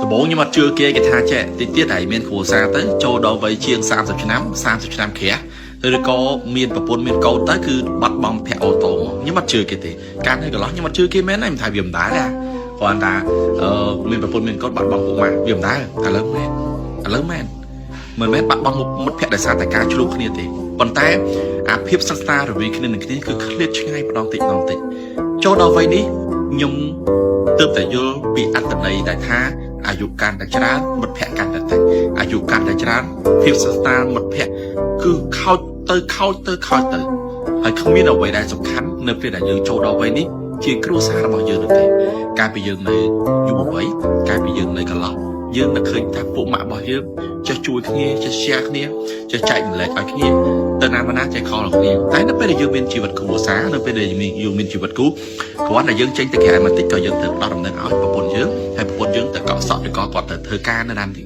ដំបូងខ្ញុំអត់ជឿគេគេថាចេះតិចទៀតហើយមានគ្រួសារទៅចូលដល់វ័យជាង30ឆ្នាំ30ឆ្នាំក្រាស់ឬក៏មានប្រពន្ធមានកូនទៅគឺបាត់បង់ភ័ក្រ auto មកខ្ញុំអត់ជឿគេទេកាលនៅកន្លោះខ្ញុំអត់ជឿគេមែនទេខ្ញុំថាវាមិនដែរណាគ្រាន់តែអឺមានប្រពន្ធមានកូនបាត់បង់ពួកម៉ាវាមិនដែរឥឡូវមែនឥឡូវមែនមិនមែនបាត់បង់មិត្តភ័ក្តិដោយសារតែការឆ្លោះគ្នាទេប៉ុន្តែអាភាពសិក្សារវាងគ្នានឹងគ្នាគឺឃ្លាតឆ្ងាយម្ដងតិចម្ដងតិចចូលដល់វ័យនេះខ្ញុំទើបតែយល់ពីអត្ថន័យដែលថាអាយុកាន់តែច្រើនមិត្តភ័ក្តិកាន់តែតិចអាយុកាន់តែច្រើនភាពស្និទ្ធស្នាលមិត្តភ័ក្តិគឺខោចទៅខោចទៅខោចទៅហើយគ្មានអ្វីដែលសំខាន់នៅពេលដែលយើងចូលដល់វ័យនេះជាគ្រួសាររបស់យើងនោះទេកាលពីយើងនៅយុវវ័យកាលពីយើងនៅកន្លោះយើងនឹកឃើញថាពួកម៉ាក់របស់យើងចេះជួយគ្នាចេះ share គ្នាចេះចែករំលែកឲ្យគ្នាទៅណាមកណាចេះខលគ្នាតែនៅពេលដែលយើងមានជីវិតគ្រួសារនៅពេលដែលយើងមានជីវិតគូគ្រាន់តែយើងចេញទៅក្រៅបន្តិចក៏យើងត្រូវផ្ដល់ដំណឹងឲ្យប្រពន្ធយើងហើយប្រពន្ធយើងទៅកក់សក់ឬក៏គាត់ទៅធ្វើការនៅណាទី